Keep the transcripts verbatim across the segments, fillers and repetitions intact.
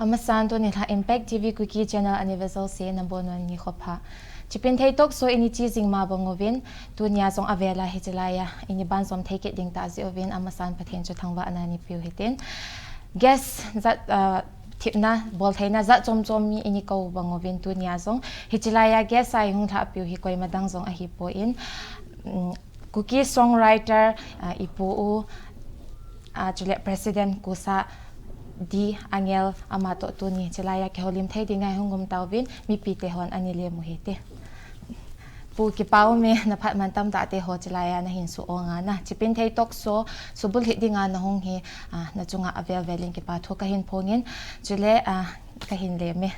Amasan tuni lha Impact T V Kuki Channel a nei ve jouse nabonun nikho pha. Chipinthei talk show ini chi jing ma bang uvin, tunia jong avela hiche laiya ini banjom thei kit ding tah jeh uvin amasan Pathen chu thangvahna nei peu hitin. Guest jat, ah, thepna, boltheina jat chom chom mi ini kou bang uvin tunia jong hiche laiya guest a ihung lhah peu hi koima dang jong ahipon, um, Kuki songwriter, ah, ipu u, ah, chule President Kusa D. Angel ama toh tuni hiche laiya kihoulim thei dinga ihung um tauvin, mipite hon anei lemu hite. Pu kipa ume, naphat mantam tah te ho hiche laiya nahin suh ong a na. Chipinthei talk show subulhit dinga nahung hi, ah, nachunga avel velin kipa thu kahin phongin, chule, ah, kahin leme.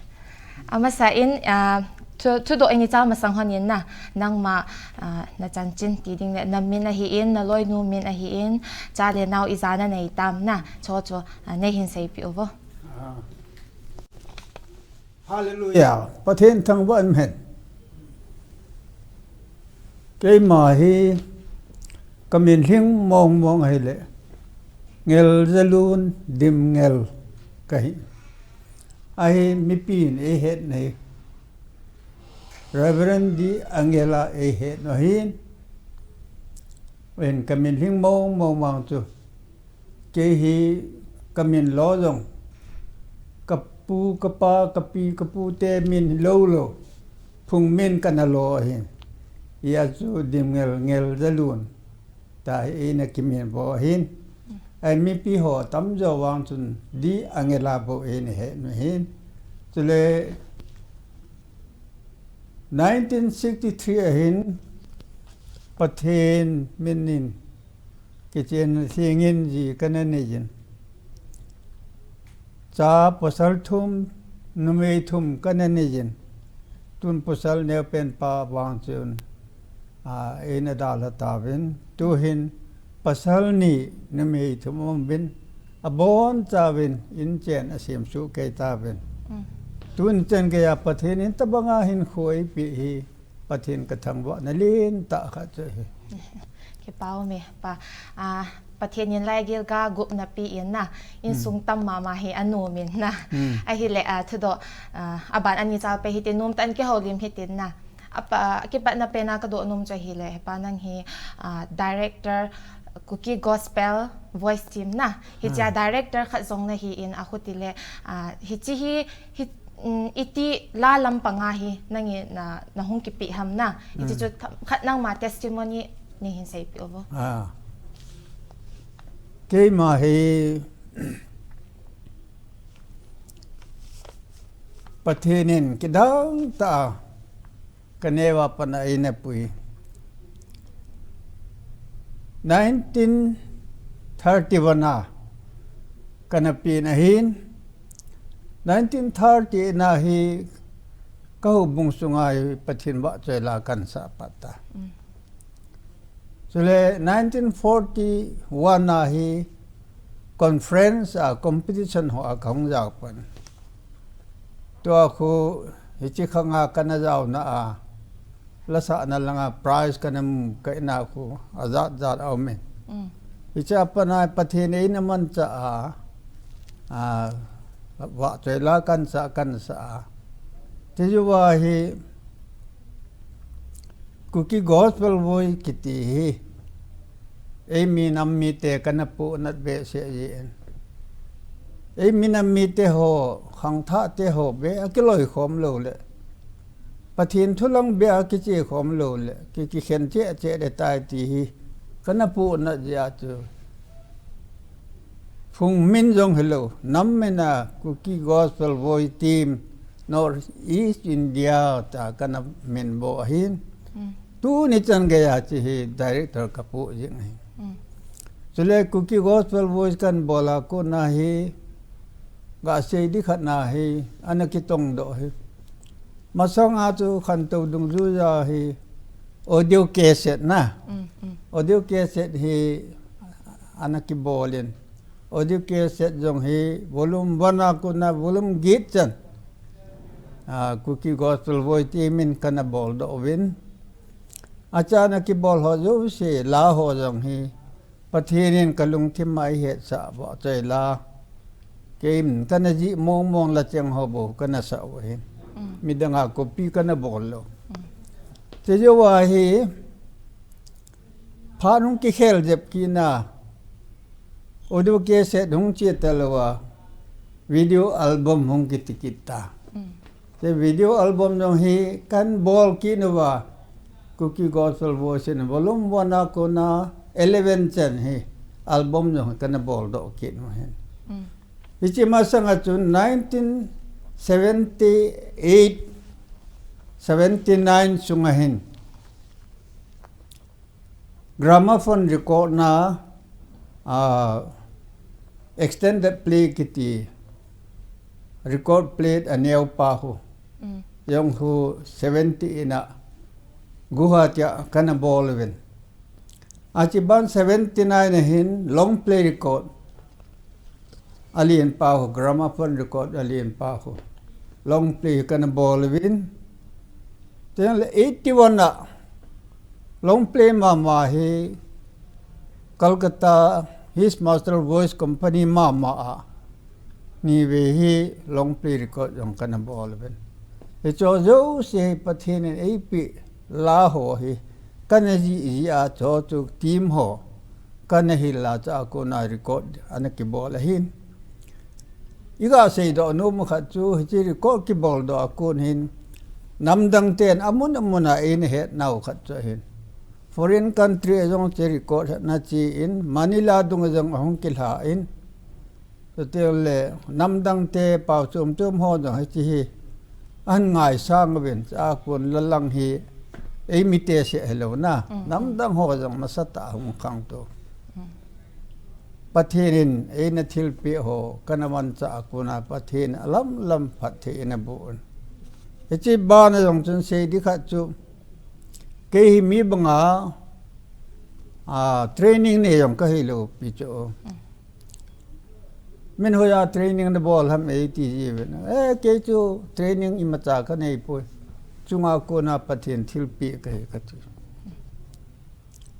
Amasan, ah, thu, thudoh ini chal masang hon in na, nangma, ah, nachanchin ti ding le, namin ahin, naloinu min ahin, cha le nao ijat nanei tam na, chuchu, ah, neihin seipeh uvo. Ah. Hallelujah. Pathen thangvah in hen. Keima hi kamin lhing mong mong ahile, Ngeljalun Dimngel kahi. Ahi mipin eihet nahi Reverend D. Angel a eihet u ahin. Ahin kamin lhing mong mong vang chu, kei hi kamin lo jong, kapu, kapa, kapi, kapute min lou lou, phung min kana lo ahin. Hijeh chun Dimngel, Ngeljalun tia hi eina kimin bou ahin. Ahin mipi ho tamjo vang chun D. Angel a bou eina het u ahin. Chule nineteen sixty-three ahin Pathen min in kichen lhingin ji kana nei jin. Cha pasal thum, numei thum kana nei jin. Tun pasal neopen pa vang chun, ah, eina dalha tauvin. Tuhin pasal ni, numei thum um uvin. Abonchauvin inchen asem soh kei tauvin. Mm. Tun chan geiya Pathen in tabanga hinkho eipeh hi Pathen kathangvahna lentah khat chu ahi. Kipa ume, pa. Ah, Pathen in laigel gagopna pe in na, insung tam mama hi anom in na. Hmm. Ahile, ah, thudoh, ah, aban ani chal pe hitin nomtah in kihoulim hitin na. Apa, kipatna pena kadoh nom chu ahile, hepa nang hi, ah, director, Kuki Gospel Voice Team na. Hichea director khat jong nahin, ahitile, ah, hiche hi, hi, um, iti la lampanga hi nangin na, nahung kipeh ham na. Hiche chu tham, khat nangma testimony neihin seipeh uvo. Ah. Keima hi Pathen in kidang tah a kaneo a pat a eina pui. Nineteen thirty-one a kana pen ahin, nineteen thirty-eight na hi kahoubung sunga hi Pathen vahchoi la kana sah pat ta. Mm. Chule nineteen forty-one a hi conference a competition ho a kahung jao pan. Tua khu hiche khanga kana jaona a, lasahna langa prize kana mu, ka in a khu ajat jat aume. Mm. Hiche a pat a Pathen in eina manchah a, a, vahchoi la kana sah, kana sah a. Tijouva hi Kuki Gospel Voice kiti hi, eimi nam mite kana puhnat behseh jin. Eimi nam mite ho, khangthah te ho beh a kiloikhom lou le, Pathen thu lang beh a kichekhom lou le, ki, kikhen cheh cheh ding tai ti hi kana puhnat jeh a chu. Phung min jong hilou, nam min a Kuki Gospel Voice Team, North East India tia kana min bou ahin. Mm. Tuni chan geiya hiche hi director kapoh jing ahi. Mm. Chule Kuki Gospel Voice kana bol a kona hi, gasei ding khat na hi, ana kitong doh hi. Masanga chu khantou dungjuiya hi audio cassette na. Mm, mm. Audio cassette hi ana kibol in. Audio cassette jong hi volume one a kona volume get chan. Ah, Kuki Gospel Voice Team in kana bol doh uvin. Achan a kibol ho jouse la ho jong hi Pathen in kalungthim a eihetsah vahchoi la. Kei kana ji mong mong la cheng ho bou kana sa u hin. Midang a copy kana bol lou. Ti jo wa hi pha nung ki khel jep ki na. Audio cassette hung chi ta lou a. Video album hung ki tikit ta. Te video album jong hi kan bol kit uva, Kuki Gospel Voice in volume one a kona eleven chan hi album jong hi kana bol doh kit u hin. Hichi masanga chun nineteen seventy eight, seventy nine sunga hin gramophone record na, ah, extended play kiti record plate a neo pa hu. Jong hu seventy in a Guwahati a kana bol uvin. Achi ban seventy nine a hin long play record. Alien pa hu, gramophone record alien pa hu. Long play kana bol uvin. Ten le eighty one a long play mama hi Calcutta His Master Voice Company mama a. Ni ve hi long play record jong kana bol uvin. Hicho jouse hi Pathen in eipe la ho hi. Kana ji ji a cho chu team ho. Kana hil la cha kona record ana kibol ahin. Iga sei doh nom khat chu hichi record kibol doh a kon hin. Namdang ten amun amun a eina het nau khat chu ahin. Foreign country a jong che record na chi in Manila dung a jong ahung kilha in. Chuti le namdang te pau chom chom ho jong hichi hi an ngaisang uvin cha kon lalang hi eimi te se helou na. Namdang ho jong masatah a hung khang to. Pathen in eina thilpeh ho kana manchah a kona Pathen alam lam phatthei eina boh un. Hichi bana jong chun sei di khat chu kei hi mi banga, ah, training nei jong kahi lou pi chu. Min hoiya training nabol ham eiti ji uvin. Eh, kei chu training imacha kanei poi. Chunga kona Pathen thilpeh kahi kati.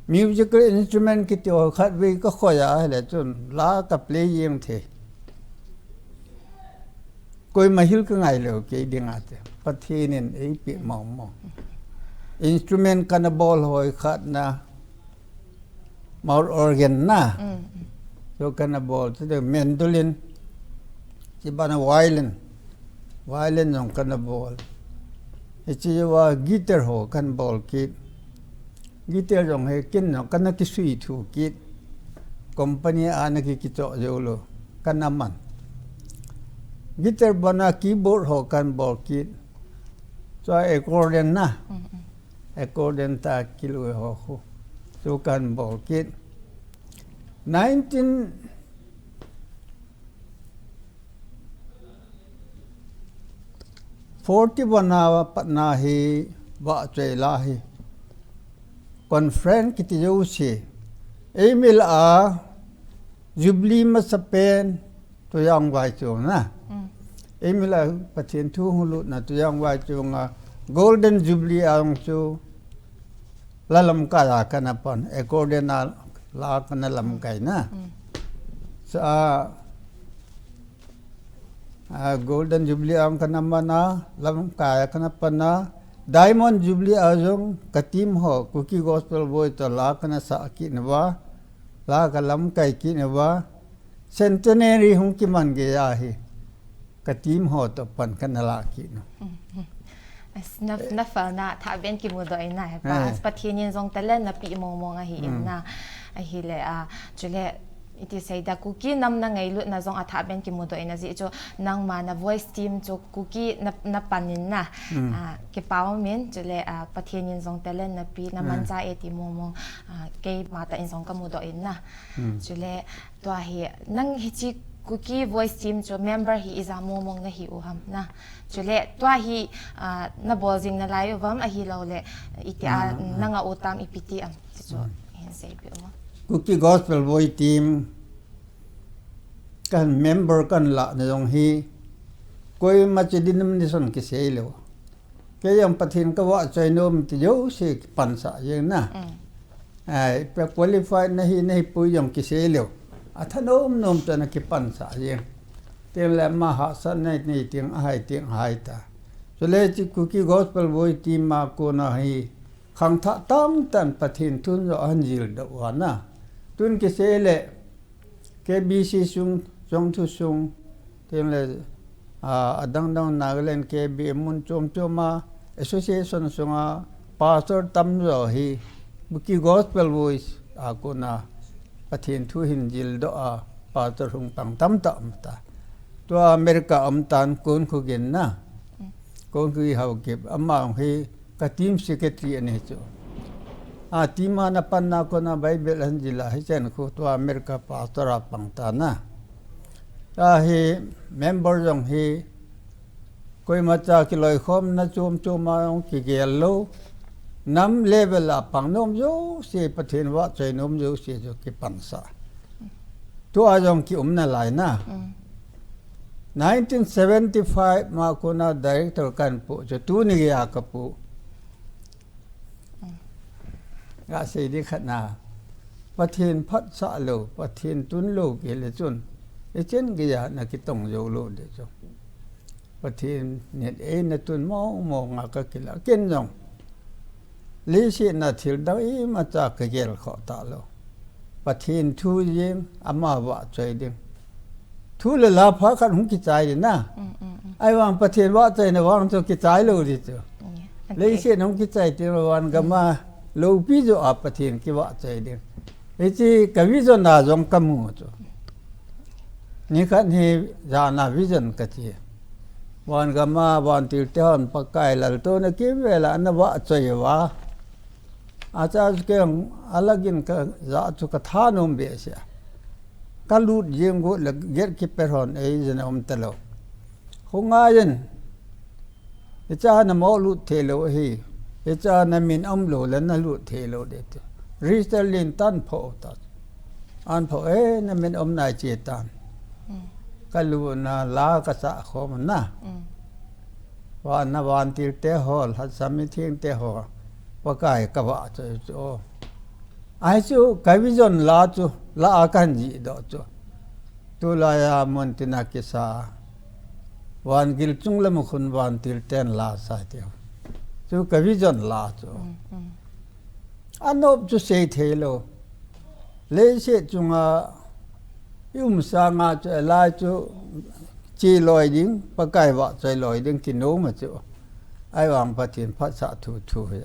Musical instrument kiti ho khat vei kakhoi a hile chun la ka play jeng thei. Koima hil kangai lou kei dinga te. Pathen in eipeh mong mong. Instrument kana bol hoi khat na mouth organ na. Chu kana bol, chu de mandolin. Chi bana violin. Violin jong kana bol. Hichi va guitar ho kana bol kit. Guitar jong hi kin jong kana kisui thu kit. Company a ana ki kicho jou lou. Kana man. Guitar bana keyboard ho kana bol kit. Chua accordion na. Accordion ta kilui ho khu. Chu kana bol kit. Nineteen forty one a patna hi vahchoi la hi. Conference kiti jouse. Eimi lah a Jubilee masapen Tuijang Vaichung na. Eimi lah Pathen thu hung lutna Tuijang Vaichung a Golden Jubilee a jong chu la lamkai a kana pan. Accordion a la kana lamkai na. Sa a, a, Golden Jubilee a jong kana man a, lamkai a kana pan a. Diamond Jubilee a jong ka team ho, Kuki Gospel Boy to la kana sa kit uva, la ka lamkai kit uva. Centenary hung kiman gei ahi. Ka team ho to pan kana la kit u. As na, na falna thah ben kimudoh in na he pa. As Pathen in jong talent napeh mong mong ahi in na. Ahile, a, chule iti sei da Kuki nam na ngailutna jong athah ben kimudoh in ajeh chu nangma na voice team chu Kuki na, na pan in na. A, kipa um in chule, a, Pathen in jong talent napeh na mancha e ti mong mong, a, keima tah in jong kamudoh in na. Chule tua hi, nang hichi Kuki Voice Team chu member hi ijat mong mong nahi u ham na. Chule tua hi, ah, nabol jing nalai u ham ahilou le, iti a, nanga u tam ipi ti am. Ti chu, hin seipi u. Kuki Gospel Voice Team kan member kan lah na jong hi, koima chu denomination kisei lou. Kei jong Pathen ka vahchoi nom ti jouse kipansah jeng na. Ai, pe qualified nahi, nahi poi jong kisei lou. Athanom nom tah a kipansah jeng. Tin le ama hahsatna nei ting, ahai ting, ahai ta. Chule hiche Kuki Gospel Voice team a kona hi khangthah tamtah in Pathen thu jong ahin jildoh uva na. Tun kisei le K B C sung, Chongthu sung, tin le, a, adang dang Nagaland K B A mun chom chom a, association sunga pastor tamjo hi, Kuki Gospel Voice a kona Pathen thu hin jildoh a, pastor hung pang tamtah um ta. Tua America um tan Kun Khu Gin na. Kun Khu Haokip, ama hi ka team secretary ahi chu. A team a na panna kona Bible ahin jil a, hichen khu tua America pastor a pang ta na. Tua hi member jong hi koima cha kiloikhomna chom chom a jong kigel lou. Nam level a pang nom jouse, Pathen vahchoi nom jouse chu kipansa. Tua jong kium nalai na. Mm. Nineteen seventy-five ma kona director kahin pu chu tuni geiya kapu. Mm. Gasei ding khat na. Pathen phatsah lou, Pathen tun lou kile chun, hichen geiya na kitong jou lou ding chu. Pathen nit eina tun mong mong a kakila. Ken jong leiset a thil dang imacha kagel khoh talou. Pathen thu jeng, ama vahchoi ding. Thu le la pha khat hung kichai ding na. Mm, mm, mm. Ahivang Pathen vahchoina vang chu kichai lou ding chu. Yeah. Okay. Leiset a hung kichai teng le van gam a loupi joh a Pathen kivahchoi ding. Hiche ka vision a jong kamu chu. Nikhat hi jan a vision kati. Van gam a vantil te hon Pakai laltouna kimvel a ana vahchoi uva. Acha chu kei jong alagin kajah chu kathanom behseh a. Kalut jeng got le gate kipe hon eijin aum talou. Khongai in, hicha namo lut thei lou ahi. Hicha namin aum lou le nalut thei lou ding ti. Register len tan pho ta. An pho e, namin aum nai che tan. Mm. Kalutna la kasah khom na. Mm. Van na vantil te ho, Lhasam Mitheng te ho. Pakai kavahchoi chu. Ahi chu, ka vision la chu, la a kahin jihdoh chu. Tulai a mun tina kisa. Van gil chung lam a khun vantil ten la sa ti. Chu ka vision la chu. Mm, mm. Anop chu sei thei lou. Leiset chunga i um sanga chu, lai chu che loi ding, Pakai vahchoi loi ding kinom a chu. Ahivang Pathen phatsah thu thu hi.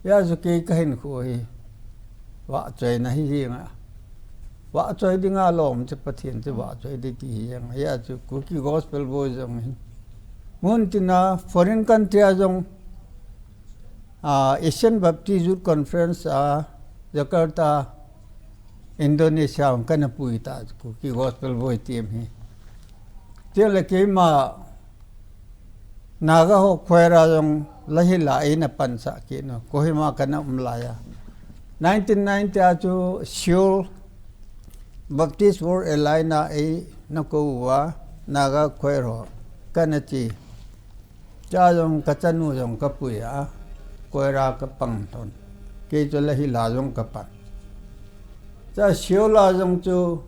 Hijeh chu kei kahinkho hi vahchoina hi jeng a. Vahchoi dinga lom chu Pathen chu vahchoi ding ti hi jeng. Hijeh chu Kuki Gospel Voice jong hin. Mun tina foreign country a jong, ah, Asian Baptist Youth Conference a Jakarta, Indonesia a kana pui ta Kuki Gospel Voice team hi. Chule keima Naga ho choir a jong la hi la eina pansah kit u. Kohima kana um laiya. Nineteen ninety a chu Seoul Baptist World Alliance a eina kou uva Naga choir ho kana che. Cha jong kachanu jong kapui a, choir a kapang lhon. Kei chu la hi la jong kapan. Cha Seoul a jong chu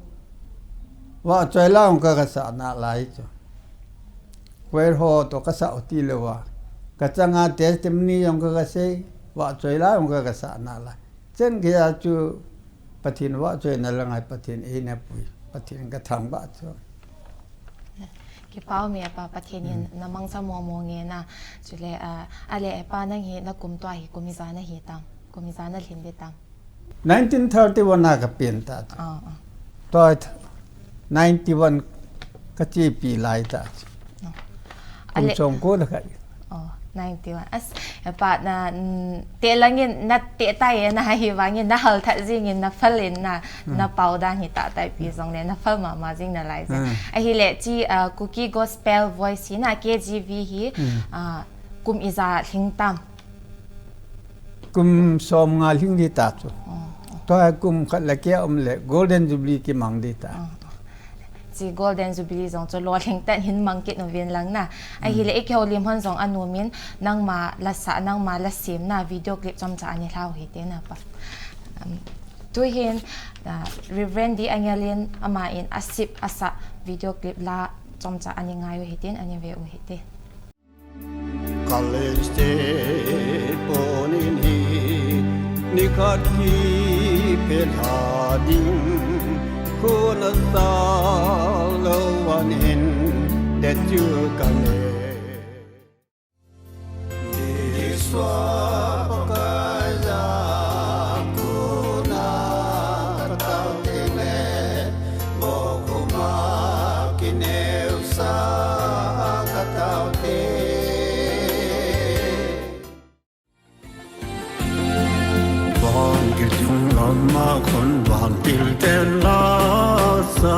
vahchoi la jong ka, kasah nalai chu. Choir ho toh kasah u tilou a. Kachanga testimony jong ka, kasei, vahchoi la jong ka, kasah nalai. Chen geiya chu Pathen vahchoina la ngai Pathen eina pui. Pathen kathangvah chu. Kipa um e pa, Pathen in namangcha momo nge na. Chule, ah, ale pa nang hi nakum tua hi kum ija nahi tam. Kum ija nalhin ding tam. Nineteen thirty-one a kapen ta. Ah, ah. Tua ninety-one kachepi lai ta. Ah. Kum ale chomko le khat. Oh, ninety-one. As, pa na, mm, te langin na te tai na hi vangin na hal that jingin na phal in na, na pau dan hi ta tai pi jong le na phal mama jing nalai jing. Ahile chi, ah, Kuki Gospel Voice hi na K G V hi, ah, kum ija lhing tam. Kum som nga lhing ding ta chu. Oh, oh. Tua kum khat le keh um le Golden Jubilee kimang ding ta. Oh, oh. Chi Golden Jubilee jong chu lolhing tah in hin mang kit uvin lang na. Ahile i kihoulim hon jong anom in nangma lasa, nangma la sem na video clip chomcha ana lhau hite na pa. Um, Tuhin, ah, Reverend D Angel in ama in asip asa video clip la chomcha ani ngai u hitin ani ve u hite. Kaliste ponin hi nikhat ki pelha ding khuna sa lo anin te chu kane. Bang kitung lama khun bang til ten la sa.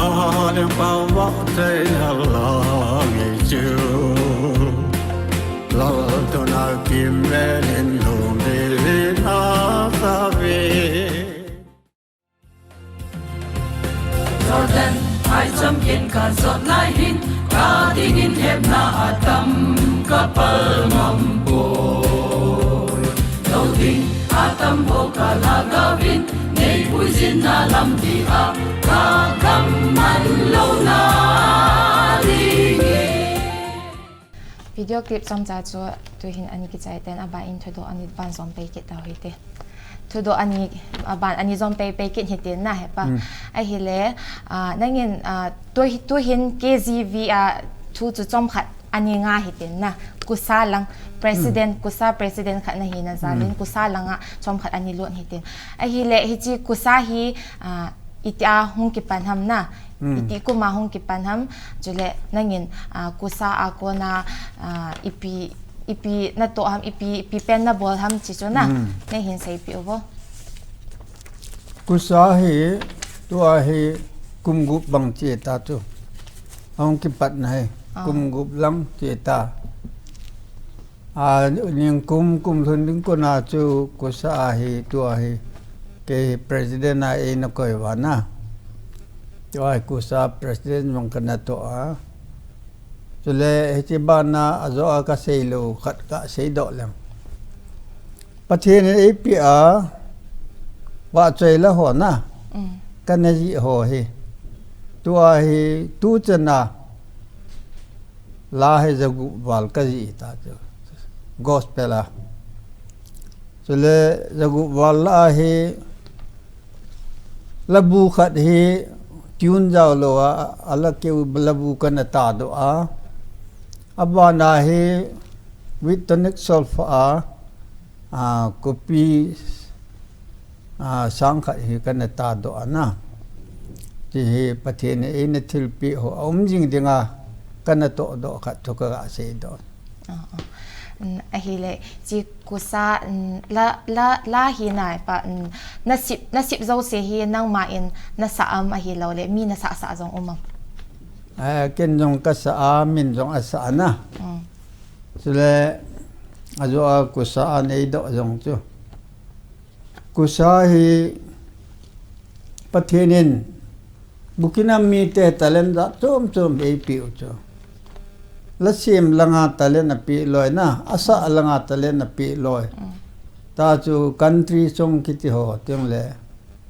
Aling pawak tei na lang ei chu. Lal tuna kim velin lum velin a sa ve. Jordan, hai champion ka jot lai hin, ka dingin hepna atam ka pal ngam poi. Lo ding atam ho ka la gavin, nei puijin na lam di a, ka gam man lo na dingin. Video clip chomcha chu tuhin ani kichai ten, aban in thudoh ani ban jom pei kit tau hite. Thudoh ani, aban ani jom pei pei kit hite na hepa. Hmm. Ahile, ah, nangin, ah, tu, tuhin K G V a thu chu chomkhat ani nga hite na. Kusa lang president, hmm, kusa president khat na hina jalin, hmm, kusa langa chomkhat ani lut hite. Ahile, hichi kusa hi, ah, itia hung kipan ham na. Hmm. Iti kuma hung kipan ham, chule nangin, ah, kusa a kona, ah, ipi, ipi na toh ham, ipi, ipi pen na bol ham chi chu na, hmm, nei hin seipeh uvo. Kusa hi, tua hi kum gup bang chi ta chu. Hung kipat na hi, ah, kum gup lang chi ta. A, ningkum, kum lhun ding kona chu kusa ahi, tua hi. Kei president a eina koi uva na. Tua hi kusa president jong kana toh a. Chule hichi bana ajo a kasei lou khat kasei doh leng. Pathen in eipeh a, vahchoi la ho na. Mm. Kana jih ho hi. Tua hi tuchan a. La hi jagup val kajih ta chu. Gospel a. Chule jagup val la hi labu khat hi tune jao lou a, ala keu labu kana ta doh a. Abana hi with tonic solfa a, a, copy, a, sang khat hi kana ta doh a na. Ti hi Pathen in eina thilpeh ho, aum jing dinga kana toh doh khat chu kaga sei doh. Ah, ah. Mm, ahile, chi kusa, mm, la, la, la hi nai pa, mm, nasip, nasip jouse hi nangma in nasa am ahilou le, mi nasa sa jong um am? Eh, ken jong kasa a, min jong asa na. Mm. Chule, ajo a kusa a nei doh jong chu. Kusa hi Pathen in bukinam mite talent jat chom chom eipeh u chu. La sem langa talent apeh loi na, asa langa talent apeh loi. Mm. Ta chu country song kiti ho, teng le,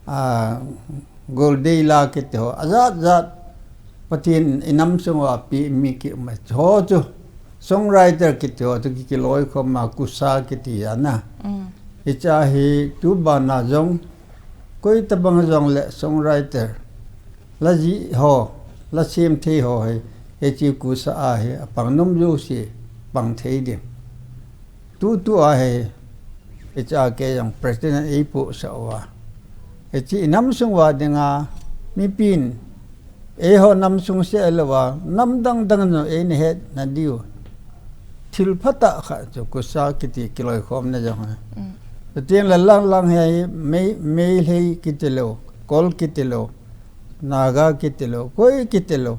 a, Goldei la kiti ho, ajat jat Pathen inam sung uva apeh mi kium e. Ho chu songwriter kiti ho chu ki, kiloi khom a kusa kiti a na. Mm. Hicha hi tu bana jong koi tabang jong le songwriter la jih ho, la sem thei ho hi, hichi kusa a hi apang nom jouse pang thei ding. Tutu a hi, hicha kei jong president eipohsah uva. Hichi inam sung uva dinga, mipin, eiho nam sung seh louva, nam dang dang jong eina het na diu. Thil phatah khat chu kusa kiti kiloikhomna jong. Mm. Chuteng le lang lang hi, Mei, Meitei kiti lou, Kol kiti lou, Naga kiti lou, koi kiti lou.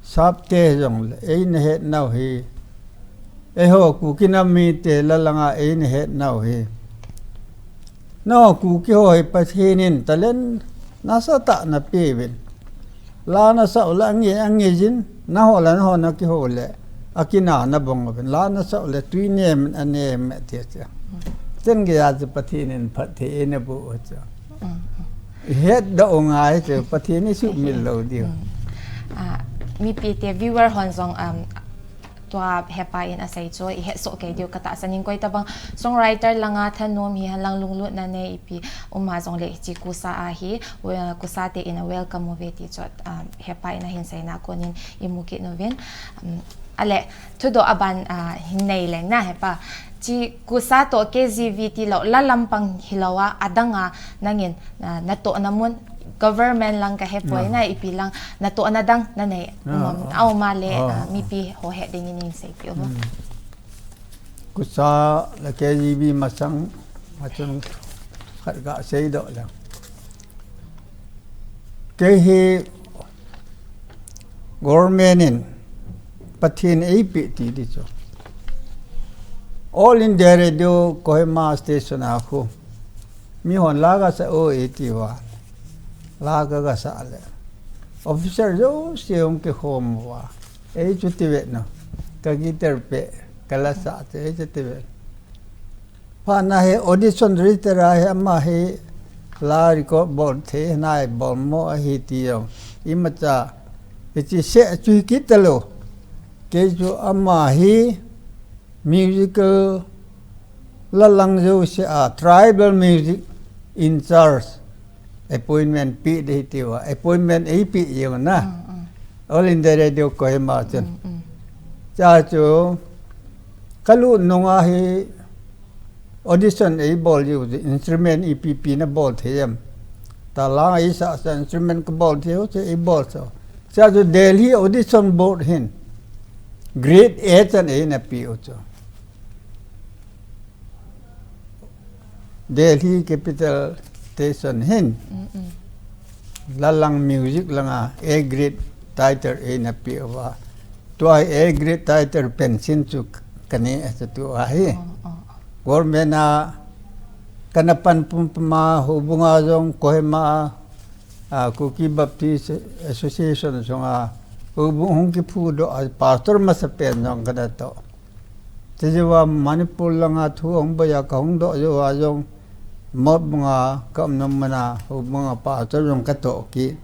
Sapte jongle, eina het nau hi. Eiho, Kuki nam mite la langa eina het nau hi. Nangho Kuki ho hi Pathen in talent nasatah napeh uvin. La nasah u le ange, ange jin, nangho le nangho nakihou le, akina nabang uvin. La nasah u le tui nem, anem, tia, tia. Chen gei a chu Pathen in phatthei eina boh u chu. Mm, mm. Ihet doh u ngai chu Pathen in isuhmil lou diu. Mm. Ah, mipite viewer hon jong, um, tua hepa in asei chu ihet soh kei diu katahsan in, koi tabang songwriter langa thanom hihen lang lunglutna nei ipi um a jongle hiche Kusa a hi, uh, Kusa te in a welcome uve ti chu, um, hepa in ahin seina konin imu kit uvin. Um, ale, thudoh aban, ah, hin nei leng na hepa. Hiche Kusa toh K G V tilou, la lampang hilou a, adang a nangin, ah, natohna mun, government lang kahepoi na, ipi lang natohna dang nanei, ah, um, ah, a um a le, ah, ah, mipi ho het dingin hin seipeh uvo. Hmm. Kusa le K G V masang, machun khat gasei doh leng. Kei hi government in Pathen eipeh ti di chu. All India Radio Kohima station a khu mihon la kasah o iti uva. La ka kasah le. Officer jouse hung kikhom uva. Ei chu ti ve no. Ka guitar pe, ka la sah te, ei chu ti ve. Phat na hi audition reader ahi, ama hi la record bol thei nai, bol mo ahi ti jong. Imacha, hiche seh chu hi kit talou. Kei chu ama hi musical la lang jouse a, tribal music in charge. Appointment pe di ti uva, appointment eipeh jeng na. Mm, mm. All India Radio Kohima chun. Mm, mm. Cha chu, kalut nung a hi audition eibol jiu, instrument ipi ipi nabol thei em. Talang eisah sah instrument kabol thei u chu eibol sah u. Cha chu Delhi Audition Board hin grade A chan eina pe u chu. Delhi Capital Station hin. Mm, mm. La lang music langa A grade title eina pe uva. Tua hi A grade title pension chu kanei a chu tua hi. Oh, oh. Government a kana pan pumpuma, houbung a jong Kohima a, a, Kuki Baptist Association sunga houbung hung kiphudoh a, pastor masapen jong kana toh. Chujouva Manipur langa thu hung boi a kahung doh jouva jong, Motbung a ka um nom mun a, houbung a pastor jong katoh kit.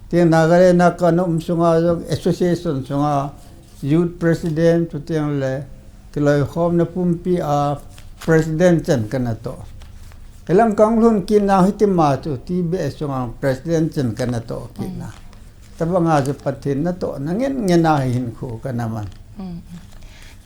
Tin Nagaland a kana um sunga jong, association sunga youth president, chuteng le kiloikhomna pumpi a president chan kana toh. Hilang kahung lhun kit na hitima chu T B S sunga president chan kana toh kit na. Tabanga chu Pathen natohna ngen ngen a hinkho kana man. Mm, mm.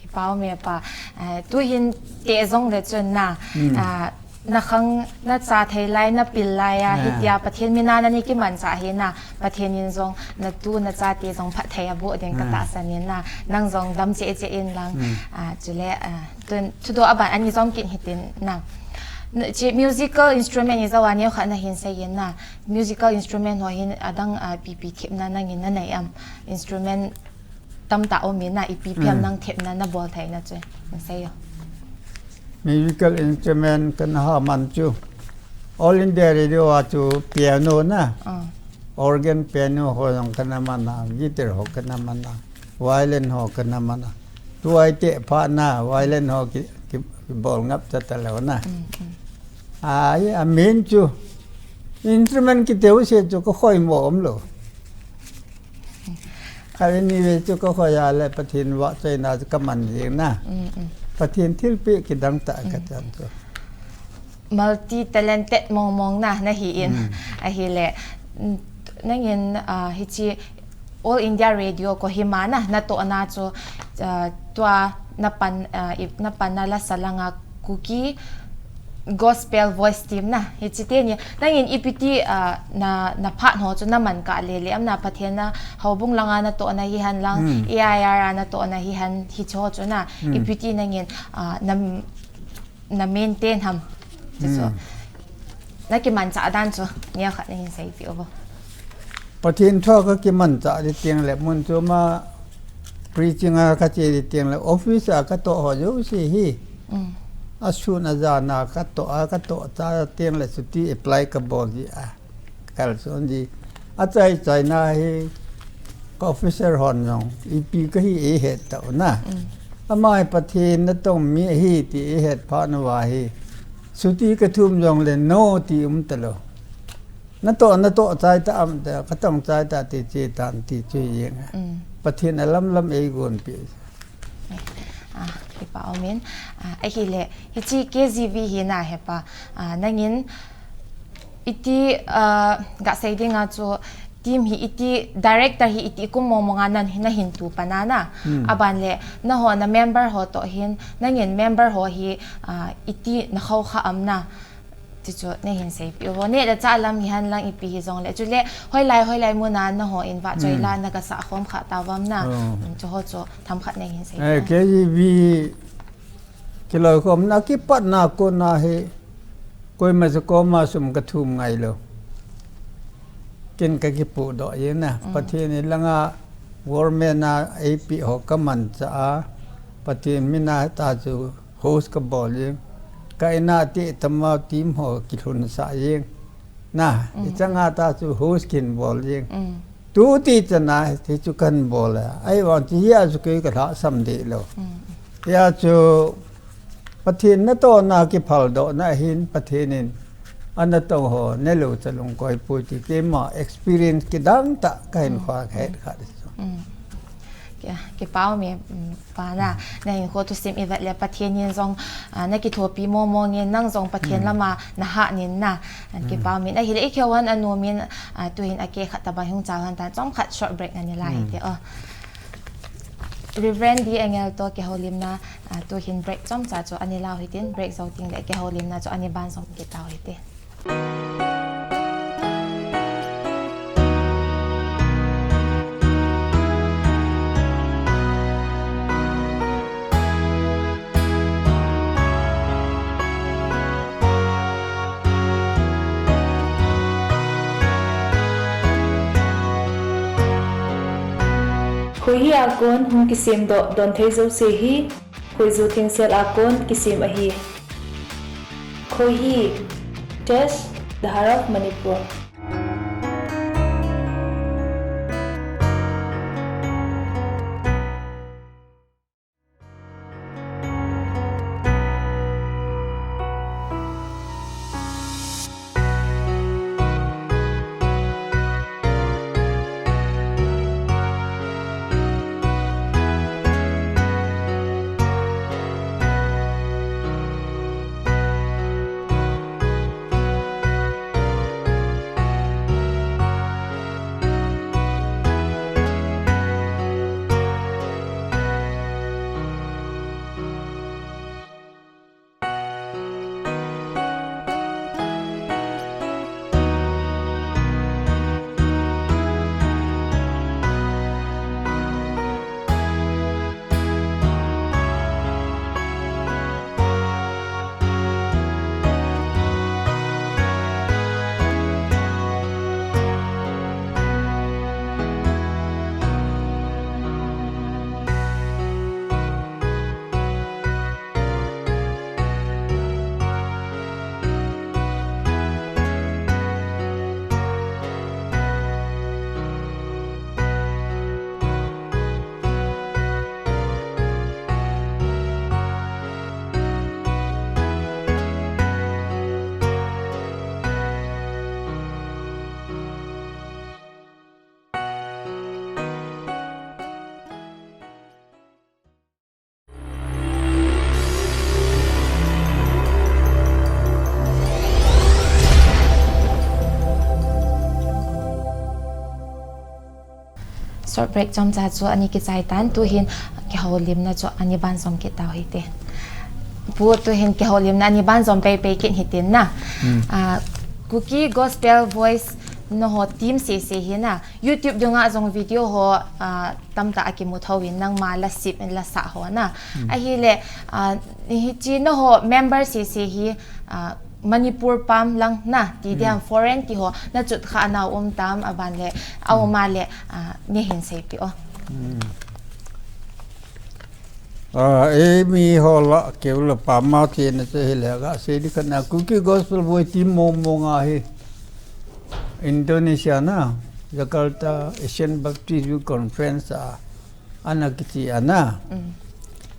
Kipa ume pa. Eh, tuhin te jong le chun na, mm, ah, nakhang nacha thei lai, napil lai a, ah, hitia Pathen mina nani kimanchah hi na, Pathen in jong natu nachate jong phatthei aboh ding, ah, katahsan in na, nang jong dam cheh cheh in lang, mm, ah, chule, ah, tun, thudoh aban ani jom kit hitin na. Hiche musical instrument ijou a neokhat nahin sei in na, musical instrument ho hin adang, ah, ipi ipi thepna nangin nanei em? Instrument tamtah um in na, ipi ipi ham, mm, nang thepna nabol theina chu hin seiyo. Musical instrument kana ha man chu All India Radio a chu piano na, ah, organ piano ho jong kana man a, guitar ho kana man a, violin ho kana man a. Tua iteh phat na, violin ho ki, ki, kibol ngap cha talou na. Mm, mm. Ai, amin chu. Instrument kiti jouse chu kakhoi mo umlou. Khat vei ni vei chu kakhoi a le Pathen vahchoina chu kaman jing na. Mm, mm. Pathen thilpeh kidang tah, mm, kachan chu. Multi talented mong mong na, nahi in. Mm. Ahile, mm, nangin, ah, hiche All India Radio Kohima na, natohna chu, ah, tua napan, ah, i, napanna lasa langa Kuki Gospel Voice Team na, hiche teni, nangin ipi ti, ah, na, naphat ho chu naman kah lele em, na Pathen na houbung langa natohna hihen lang, hmm, A I R a natohna hihen, hiche ho chu na, hmm, ipi ti nangin, ah, na, na maintain ham. Chu chu. Hmm. Nakimanchah dan chu, neokhat nahin seipeh uvo. Pathen thu a kakimanchah di teng le mun chom a preaching a kache di teng le office a katoh ho jouse hi. Mm. Asun ajan a katoh a, katoh cha teng le chuti apply kabol di a. Kalson di. Achai chaina hi ka officer hon jong ipi kahi eihet tau na. Mm. Ama hi Pathen natong mi ahi ti eihet phat uva hi. Chuti ka thum jong le no ti um ta lo. Na to, na to chai ta am ta, ka tong chai ta ti chi tan ti chu yeng. Mm. Pathen a lam lam ei gon pi. Ah, kipa umin. Ah, ahile, hichi K G V hi na hepa, ah, nangin iti, ah, ga sei dinga chu team hi iti, director hi iti kum mong monga nan, na hin tu panana. Hmm. Aban le, na ho na member ho to hin, nangin member ho hi, ah, iti na khau kha am na. Ti chu, ne hin sei pi ho. Ne da cha lam hi han lang ipi hi jong le. Chu le, hoi lai, hoi lai muna na ho in va choi Hmm. la na ka sa khom kha ta vam na. Oh. Chu ho chu, tham khat ne hin sei Eh, pi ho. K G V Kiloi khom na kipat na ko na hi, koima chu koma sum ka thum ngai lo. Ken ka kipu do ye na. Mm. Pathen ni langa government a A P ho ka man cha a. Pathen mina ta chu host ka bol ye. Ka ina ti tama team ho ki thun sa ye. Na, Mm. i changa ta chu host kin bol ye. Mm. Tu ti chana, ti chu kan bol a. Ai wan ti hia chu kei ka lha sam de lo. Mm. Hia chu Pathen na to na ki phal do na hin Pathen in ana to ho ne lo cha lung koi pu ti keima experience ki dang ta ka hin Mm. khwa khet kha de chu. Mm. Ki, ki pau mi, mm, Pa na, na hin kho thusim i vet le Pathen in jong, ah, na kithopi mo mo nge nang jong Pathen Hmm. lama na ha nin na, an Hmm. kipa min. Ahile i khewan anu min, ah, tu hin a ke khat tabang hung chal han tan chom khat short break na ni lai Hmm. te, oh. Reverend D Angel to ke holim na, ah, tu hin break chom cha chu ani lau hitin, break zo ting le ke holim na chu ani ban som ke tau hite. Khoihi a kon hung kisem doh don thei jouse hi, khoiju thengsel a kon kisem ahi. Khoihi, Tesh, The Heart of Manipur. Short break chomcha chu ani kichai tan, tuhin kihoulimna chu ani banjom kit tau hite. Pu, tuhin kihoulimna ani banjom peipei kit hitin na. Hmm. Ah, Kuki Gospel Voice nangho team sese hi na, YouTube dunga jong video ho, ah, tamtah akimu thouvin nangma la sip la sah ho na. Hmm. Ahile, ah, hiche nangho member sese hi, ah, Manipur pam lang na, ti Hmm. diam foreign ti ho, na chut kha nau um tam, aban le, a um Hmm. a le, ah, nei hin seipeh o. Hmm. Ah, eimi ho lah, keu lah pam a chena chu hile, gasei ding khat na, Kuki Gospel Voice team mong mong ahi. Indonesia na, Jakarta Asian Baptist Youth Conference a, ana kiche a na. Mm.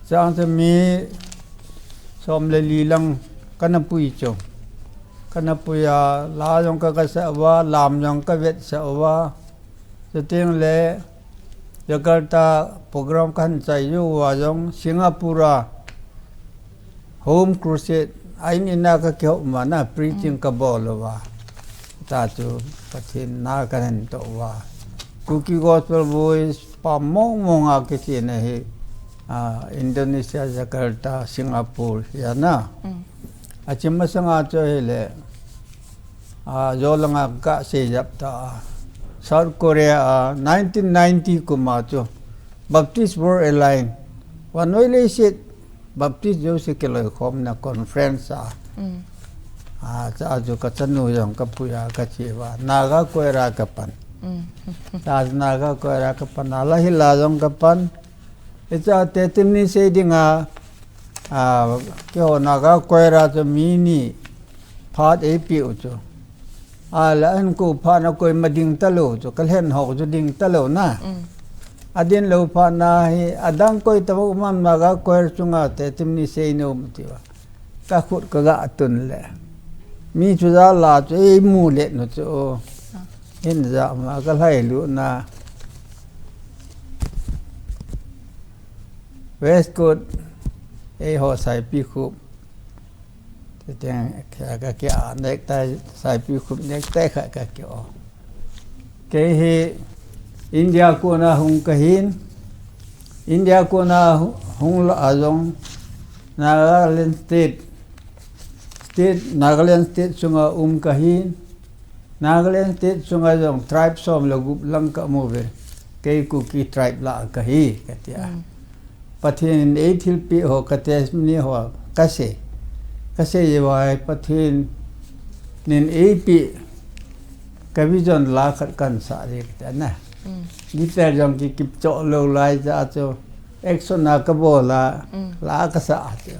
Chang chu mi som le li lang kana pui chu. Kana pui a, la jong ka, ka sa uva, lam jong ka vet sa uva. Chuteng le, Jakarta program kan chai uva jong, Singapore a, Home Crusade, a in in a ka kihou uva na, preaching ka bol uva. Ta chu, Pathen na ka hen to uva. Kuki Gospel Voice, pa mong mong a kichena hi, ah, Indonesia, Jakarta, Singapore, ya na. A chim masanga chu hile, a, jo langa ka sei jap ta. South Korea, a, nineteen ninety kum a chu Baptist World Alliance, vannoilei set Baptist jouse kiloikhomna conference a. A, cha chu ka chanu jong ka pui a ka che uva. Naga choir a ka pan. Cha chu Naga choir a ka pan. A la hi la jong ka pan. Hicha te timni sei dinga, a, keiho Naga choir a chu mi ni phat eipeh u chu. A la an ko phat na koima ding talou chu, ka lhen ho chu ding talou na. A ding lou phat na hi, adang koi tabang um am Naga choir chunga te timni sei nom ti uva. Ka khut ka ga tun le. Mi chu ja la chu eimu le nu chu. Hin ja ma ka lhai lu na. Waistcoat, eiho Saipikhup. Te teng, ka, ka, ka, necktie, Saipikhup necktie khat ka kio. Kei hi India kona hung kahin, India kona hu-, hung lah a jong, Nagaland State, State, Nagaland State chunga um kahin, Nagaland State chunga jong tribe som le gup lang ka um uve. Kei Kuki tribe lah a kahi, ka tia. Pathen in eithilpeh ho, ka testimony ho, ka sei. Ka sei uva hi Pathen in eipeh, ka vision la khat kan sa le ka tia na. Guitar jong ki kip cho lou lai cha chu. Action a ka bol a, la ka sa a chu.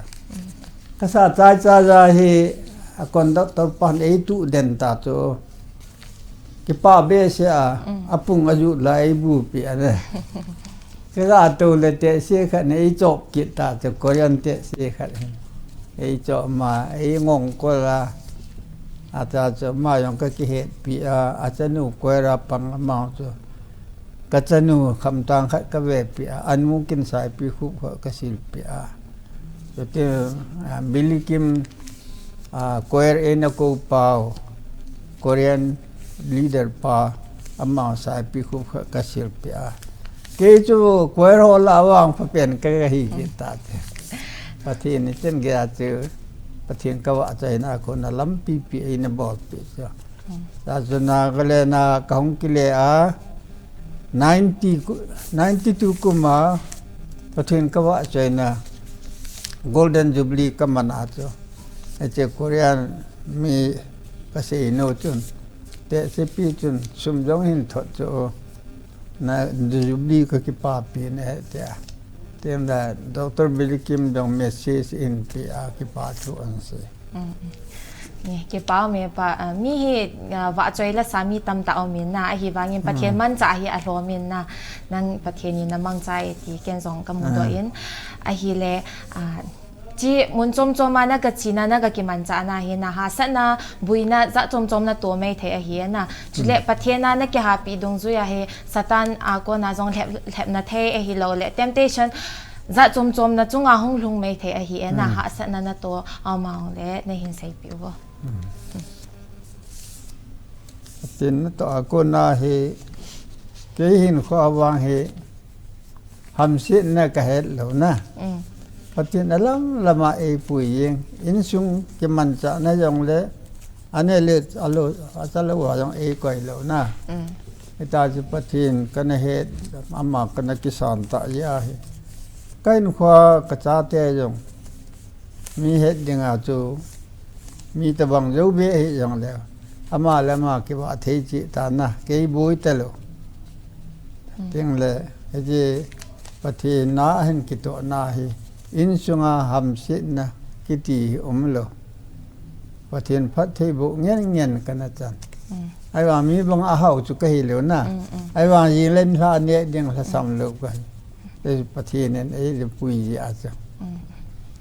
Ka sa chai cha ja hi a conductor pan eitu den ta chu. Kipa behseh a, apung a ju la eibupi a ne. Ka ga to le tehse khat ne eichop kit ta chu, Korean tehse khat. Eichop ma, eingong kol a. A cha chu ma jong ka kihetpi a, a chanu choir a pang ama chu. Ka chanu khamtang khat ka vepeh a, anu kin Saipikhup khat ka silpeh a. Chuteng, a, Bilikim, a, choir eina kou pau, Korean leader pa, ama Saipikhup khat ka silpeh a. Kei chu choir ho lah a vangpha pen ka hi kit ta te. Pathen in chen gei a chu, Pathen ka vahchoina a kona lampi pi eina bolpeh chu. Cha chu Nagaland a ka hung kile a, ninety ku-, ninety two kum a Pathen ka vahchoina Golden Jubilee ka man a chu. Hiche Korean mi ka sei nu chun, tehsepi chun sum jong hin thot chu. Na Jubilee ka kipapi ne tia. Tin la Doctor Bilikim jong message in peh a kipa thu an sei. Mm, mm. Ni, kipa um e pa, ah, mi hi, ah, vahchoi la sa mi tamtah um in na, ahivangin Pathen manchah hi alhom in na, nang Pathen in na mangcha e ti ken jong ka mudoh in. Ahile, ah, Chi mun chom chom a na ka china, na ka kimanchahna hi na hahsatna, buina jat chom chom na to mai thei ahi na. Chule Pathen a na kihapi dungjui a hi Satan a kona jong lhep, lhepna thei ahilou le temptation jat chom chom na chunga hung lhung mai thei ahi na, hahsatna na to a mang le na hin seipeh uvo. Tin na to a kona hi kei hin kho a vang hi hamsetna ka het lou na. Mm. Pathen a lam lam a eipui jeng. Insung kimanchahna jong le, ane le, alo, achalou a jong eikoi lou na. Mm. Hita chu Pathen kana het, ama kana kisan tah jeh ahi. Ka in kho a ka chate jong. Mi het ding a chu, mi tabang jou be hi jong le, ama le ama kivah thei cheh ta na, kei boi talou. Tin le, hiche Pathen na hin kitohna hi, insunga hamsetna kiti hi umlou. Pathen phattheiboh ngen ngen kana chan. Ahivang mi bang a hao chu ka hilou na. Ahivang jing le mi lha neh ding lhasam lou ka hi. Pathen in eipui jeh a chu.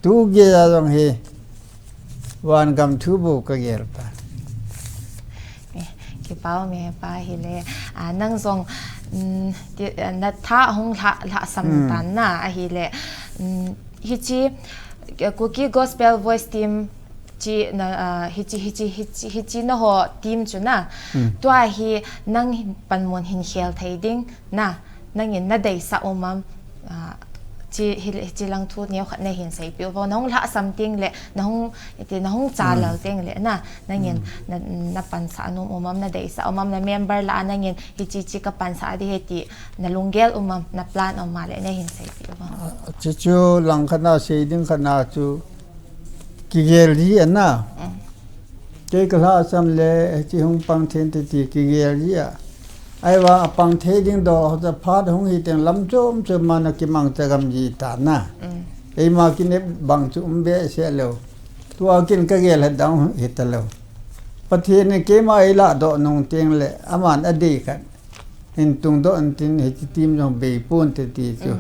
Tu gei a jong hi, Van gam thu bou ka gel ta. Eh, kipah um e pa hile, ah, nang jong, mm, ti, ah, na tha hung lha, lhasam tan na ahile, mm, hichi, eh, Kuki Gospel Voice Team chi na, ah, hichi, hichi, hichi, hichi na ho team chu na. Tua hi nang panmun hin khel thei ding na. Nangin na deisah um am, ah, chi, hi, hichi lang thu neo khat na hin seipeh uvo. Na hung lhasam teng le, na hung, iti, na hung chalal teng le, na, nangin, na, na pansah nom um am, na deisah um am, na member lah a nangin, hichi, chi ka pansah ding ahi ti, na lunggel um am, na plan um a le, na hin seipeh uvo. Ah, chu chu lang khat na sei ding khat na chu, kigel ji a na. Kei ka lhasam le, hichi hung pang thei inte ti kigel ji a. Ahivang a pang thei ding dol ho cha phat hung hi teng lam chom chom ma na kimangcha gam ji ta na. Eima kinep bang chu um behseh lou. Tua kin ka gel het dang hi ta lou. Pathen in keima ei ladoh nung teng le, aman adei khat hin tungdoh in tin hichi team jong bei ponte ti chu.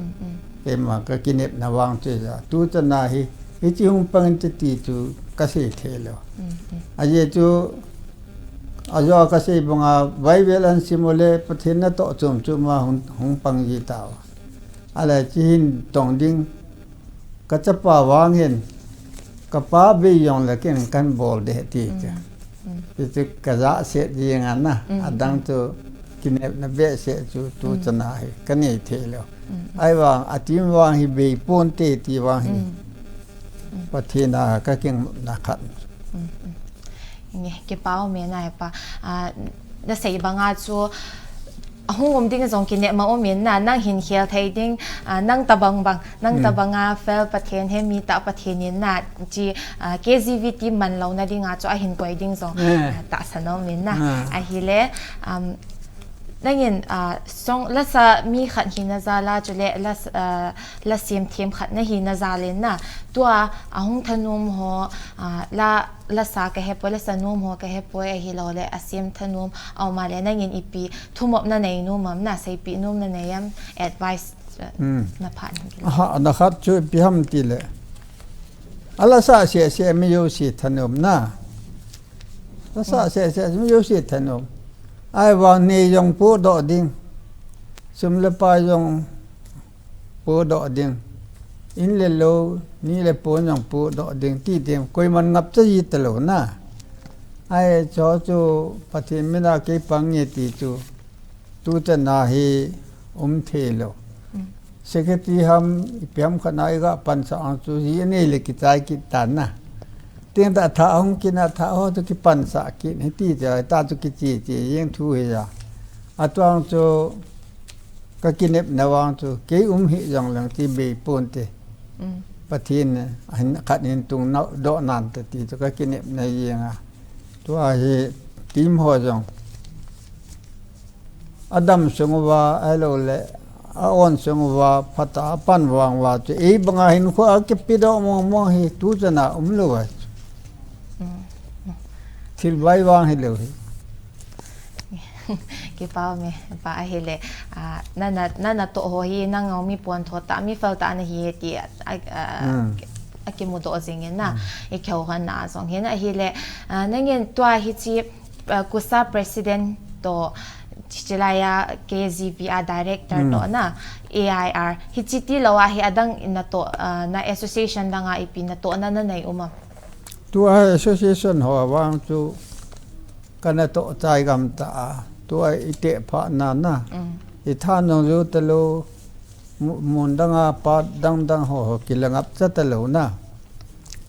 Keima ka kinepna vang chu ja. Tu chan a hi, hichi hung pang inte ti chu ka sei thei lou. Ajeh chu, ajo ka sei banga, Bible an sim u le, Pathen natoh chom chom a hung, hung pang ji tau. Ahile chi hin tong ding, ka chapa vang hin, ka pa bei jong le ken kan bol ding ti chu. Ti chu ka ja set jing a na, adang chu kinepna behseh chu tu chan a hi, ka nei thei lou. Ahivang, a team vang hi bei ponte ti vang hi. Pathen a ka kingna khat. Nge, kipah um e na pa. Ah, na sei banga chu, ahung um ding jong kinep ma um in na, nang hin khel thei ding, ah, nang tabang bang, nang tabang a fel Pathen he mi tah Pathen in na, chi, ah, K G V T man lou na ding a chu ahin koi ding jong, ah, tahsan um in na. Ahile, um, nangin, ah, song lasa mi khat hina jal a chule las-, ah, la sem them khat na hina jal in na, tua ahung thanom ho, ah, la lasa ka hepoi, lasa nom ho ka hepoi ahilou le, a sem thanom a um a le, nangin ipi thumop na nei nom am, na seipeh nom na nei am, advice, eh, na pha na kila. Aha, na khat chu ipi ham ti le. A lasa seh seh mi jouse thanom na. Lasa seh seh mi jouse thanom. Ahivang nei jong podoh ding. Sum le pai jong podoh ding. In le lou, ni le pon jong podoh ding. Ti ding, koiman ngapcha ji ta lou na. Ahi, chu chu Pathen min a kei pang nge ti chu. Tu chan a hi um thei lou. Secretary ham, ipi ham khat na i ga pansah ang chu ji anei le kichai kit tan na. Teng tah tha hung kit na, tha ho chu kipansah kit. Hiti chu, ta chu kiche che jeng thu hi ja. Atuang chu ka kinepna vang chu, kei um hih jong leng ti bei ponte. Pathen in, ahin khat in tungdoh nante ti chu ka kinepna jeng a. Tua hi team ho jong. Adam sung uva, ahilou le, a-on sung uva, phatah a pan vang uva chu, ei banga hinkho a kipedoh mong mong hi, tu chan a um lou a chu. Thil vai vang hilou hi. Kipah um e, pa ahile, ah, na, na, na natoh ho hi, nang a mi pontho tah, mi fel tah na hi ti, a, a, a kimudoh jing in na, i kihou hon na jong hin ahile, ah, nangin tua hichi, ah, KUSA President toh, chilai a K G V a Director toh na, A I R. Hichi tilou a hi adang in natoh, ah, na association dang a ipi natoh na na nei um am? Tua association ho vang chu ka natoh chai gam ta a. Tua i teh phat na na. I thanop jou ta lou. Mu-, mun dang a pat dang dang ho, ho kila ngapcha ta lou na.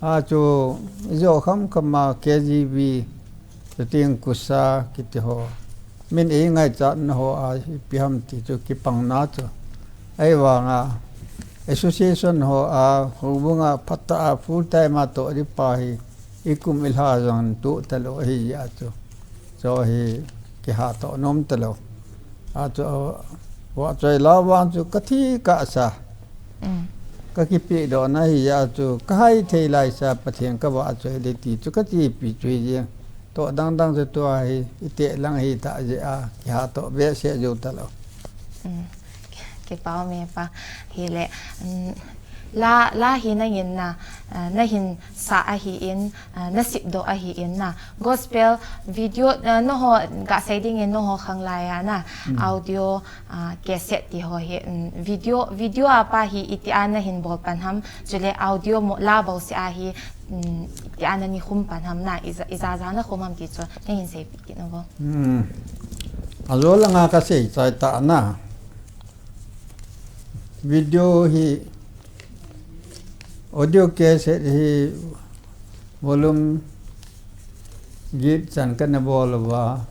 A chu, i jo kham kham a K G V, chuteng KUSA kiti ho. Min ei ngaichat na ho a, ipi ham ti chu kipang na chu. Ahivang a, association ho a, houbung a, phatah a, full time a toh ding pa hi, i kum i lha jong toh ta lou ahi a chu. Chu hi kihatoh nom ta lou. A chu, vahchoi la vang chu ka thi kasa. Ka kipedoh na hi a chu, ka hai thei lai sa Pathen ka vahchoi ding ti chu ka chepi chu hi jeng. Toh dang dang chu tua hi, i teh lang hi ta jeh a, kihatoh behseh jou ta lou. Kipah um e pa. Hile, mm, la, la hi nangin na, ah, na hin sa ahi in, ah, na sipdoh ahi in na. Gospel video, ah, noho ga sei ding in noho khang lai a na. Hmm. Audio, ah, cassette ti ho hi, um, video, video a pa hi iti a na hin bol pan ham, chule audio mo la bol se a hi, um, iti a na ni khum pan ham na, iza, iza za na khum ham ti chu, na hin sei pi ti na bo. Hmm. A zo langa ka sei chai ta na. Video hi, audio cassette hi volume get chan kana bol uva.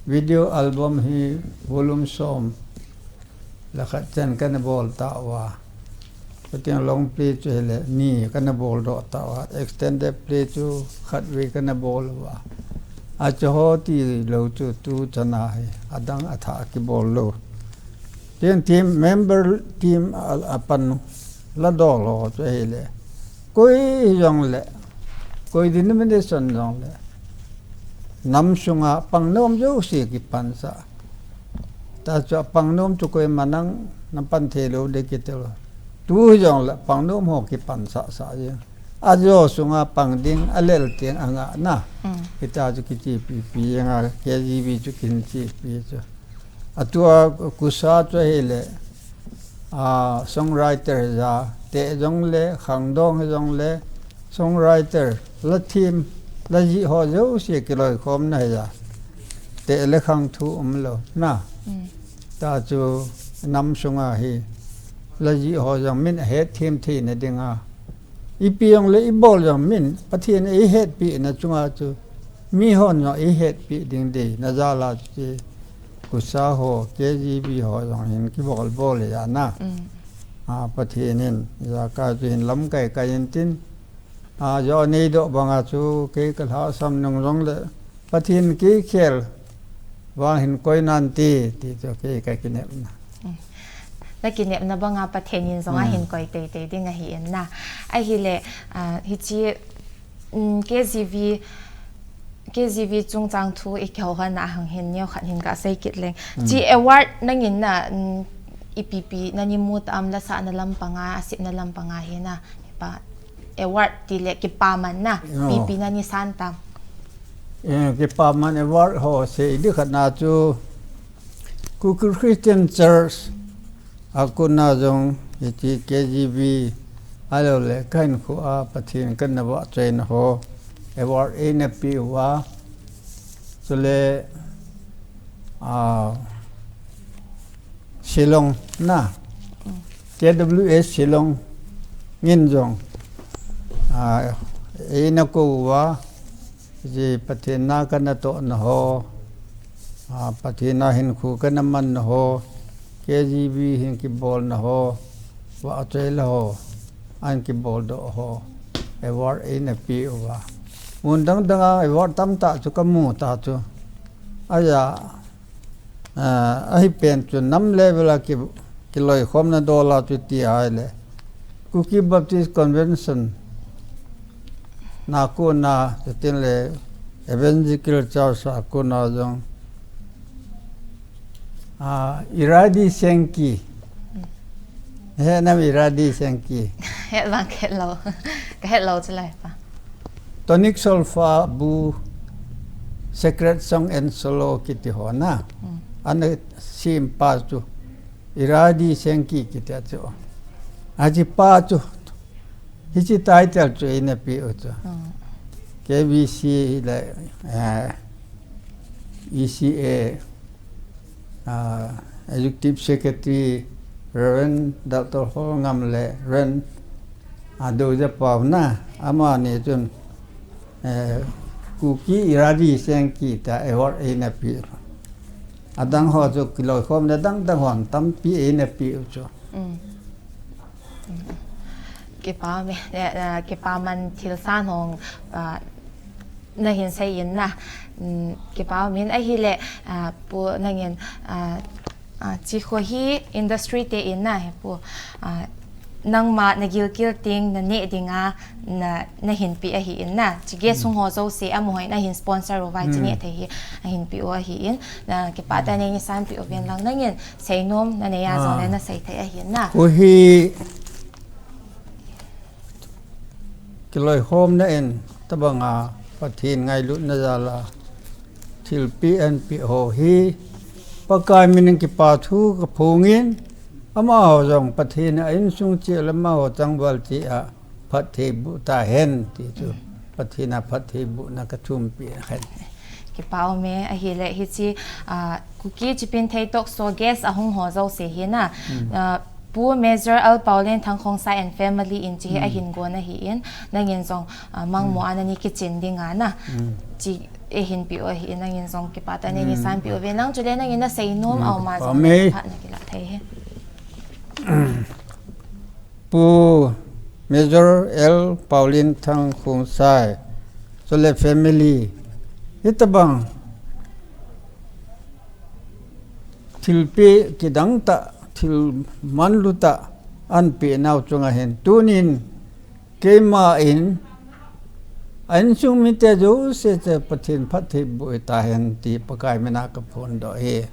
Video album hi volume som le khat chan kana bol ta uva. Pathen long play chu hile ni kana bol doh ta uva. Extended play chu khat vei kana bol uva. A chu ho ti lo chu tu chana hi adang atha kibol lo. Tin team member team a, a pan la dol ho chu hile. Koi jong le, koi denomination jong le. Nam sunga pangnom jouse kipansa. Ta chu a pangnom chu koima nang na pan thei lo de kiti lo. Tu jong le pangnom ho kipansa sa jeng. A jo sunga pang ding a lel tiang anga na. Mm. Kita chu kichipi pi anga K G B chu kin chipi chu. A tua kusa chu hile, a, songwriter ja, te jong le, khangdong jong le, songwriter, la thim, la ji ho jouse kiloikhom na ja. Te le khang thu um lo, na. Mm. Ta chu nam sunga hi, la ji ho jong min a het thim thei na dinga. Ipi jong le i bol jong min, Pathen i hetpi na chunga chu, mi hon jong i hetpi ding de, na jala chu, kusa ho, K G B ho jong hin kibol bol le ja na. Mm. A, Pathen in, ja ka chu hin lamkai kai in tin, a, jo nei doh banga chu, kei ka lhasam nung jong le, Pathen kei khel vang hin koi nan ti, ti chu kei ka kinepna. Mm. Na kinepna banga Pathen in jong a Mm. hin koi teitei ding ahi in na. Ahile, ah, hichi, mm, K G B, K G B chungchang thu i kihou hon na hang hin neo khat hin ka sei kit leng. Mm. Chi award nangin na, mm, ipi pi na ni mu ta am la sa na lam panga, a sip na lam panga hi na. Pa award ti le kipaman na, Oh. pipi na ni san tam. Eh, kipaman award ho sei di khat na chu Kuki Christian Church a kona jong iti K G B a lo le kan khu a Pathen kan na va choi na ho award e na pi uva. Chule, a, Shillong na, K W S Shillong ngin jong, a, eina kou uva, ji Pathen na kana toh na ho, a, Pathen na hin khu kana man na ho, K G B hin kibol na ho, va choi la ho, an kibol doh ho, award eina pi uva. Mun dang dang a award tam ta chu ka mu ta chu. Aja, Ah, ahi pen chu nam level a ki, kiloikhomna dola chu ti ahile. Kuki Baptist Convention na kona, chutin le Evangelical Church a kona jong. Ah, Iradi Sengki. He nam Iradi Sengki. He bang he lo. Ka he lo chu lai pa. Tonic Solfa bu Secret Song and Solo kiti ho na. Mm. Ana sim pa chu. Iradi Sengki kiti a chu. Aji pa chu. Hichi title chu eina pi u chu. Mm. K B C le, eh, E C A, ah, Executive Secretary Reverend Doctor Holngam le Reverend Adoja Pau na, amani chun, eh, Kuki Iradi Sengki ta award eina pi. Adang ho chu kiloikhomna dang dang hon tampi eina pi u chu. Mm. Kipa me, eh, eh, kipaman thil san hong, ah, na hin sei in na. Mm, kipa min ahile, ah, pu nangin, ah, ah, chi kho hi industry te in na he pu, ah, nangma na gilkel ting na neh dinga na, na hin pi ahi in na. Chi ge sung ho jouse amaho in ahin sponsor uva chi neh thei hi ahin pi u ahi in. Na kipa ta nei ni san pi u ven lang nangin seinom na nei a jong le na sei thei ahi in na. Kho hi, kiloikhomna in tabanga Pathen ngailutna jala thilpeh anpeh ho hi Pakai min in kipathu kaphongin, amaho jong Pathen a insung cheh le amaho changval cheh a phattheiboh tahen ti chu Pathen a phattheibohna kathumpeh ahi. Kipa ume, ahile hiche, ah, Kuki Chipinthei Talk Show guest ahung ho jouse hi na, ah, Pu Major L Paolienthang Khongsai and family in hiche hi ahin gon ahin, nangin jong, ah, mangmo a nani kichin dinga na, hiche eihin peh u ahin, nangin jong kipathu a neihin sanpeh uve, nang chule nangin naseinom a um a jong phat nakilah thei hi. Pu Major L Paolienthang Khongsai chule family, hitobang thilpeh kidang tah, thil manlu tah anpeh nau chunga hin tunin keima in a insung mite jouse chu Pathen phattheiboh tahen ti Pakai min a kaphondoh e.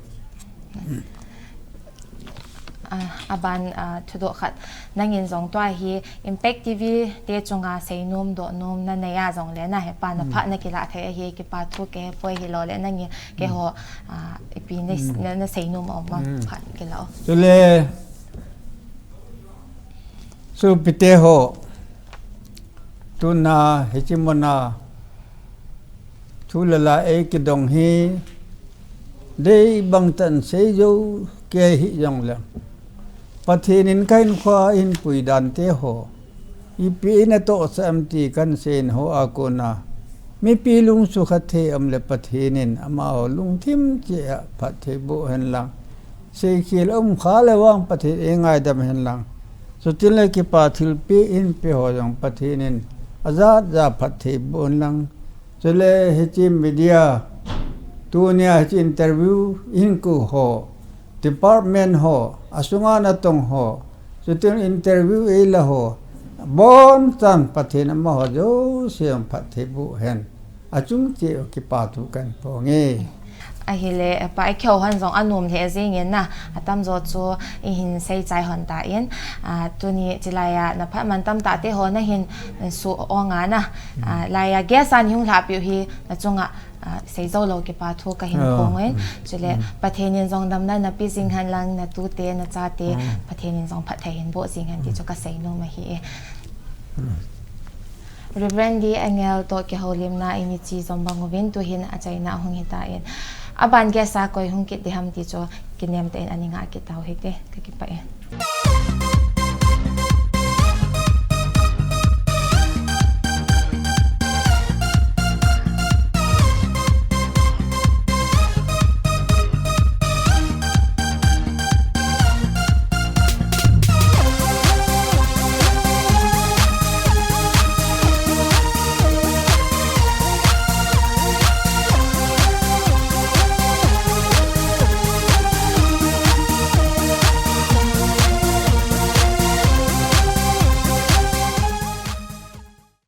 Ah, aban, ah, thudoh khat. Nangin jong tua hi Impact T V te chunga seinom dohnom nanei a jongle na hepa na phat nakilah thei ahi, kipathu kahepoi, hilole nangin keiho, ah, ipi na, na, naseinom a um a phat kilah o. Chule, sopite ho, tuna hiche muna thu le la eikidong hi, dei bangtah in seijou kei hih jongle, Pathen in kahinkhoa ahin puidan te ho, ipi in atohsah em ti kahin seiyin ho a kona, mipi lung sukha thei aum le Pathen in amaho lungthim cheh a phattheiboh henlang, seikhel umkha le vang Pathen in eingaidam henlang, chutengle kipa thilpeh inpeh ho jong Pathen in ajat ja phattheiboh henlang, chule hiche media, tunia hiche interview ihin kou ho, department ho, asunga natong ho, chuteng interview eila ho, abonchan Pathen in amaho jouse jong phattheiboh hen. Achung cheh u kipathu kahin phong e. Ahile, pa, ikihou hon jong anom lheh jengin na, atamjo chu ihin seichai hon tan, ah, tuni chilai a naphat man tamtah te ho nahin suh ong a na, ah, laiya guest a neihung lhahpeh u hi nachunga, ah, seijou lou kipathu kahin phong in, chule Pathen in jong damna napeh jing henlang, natute, nachate, Pathen in jong phatthei hinboh jing hen ti chu kaseinom ahi e. Reverend D Angel toh kihoulimna in iche jom bang uvin tuhin achaina ahung hitan. Aban guest a koi hung kit diham ti chu kinem tah in ana ngah kit tau hite, kakipah e.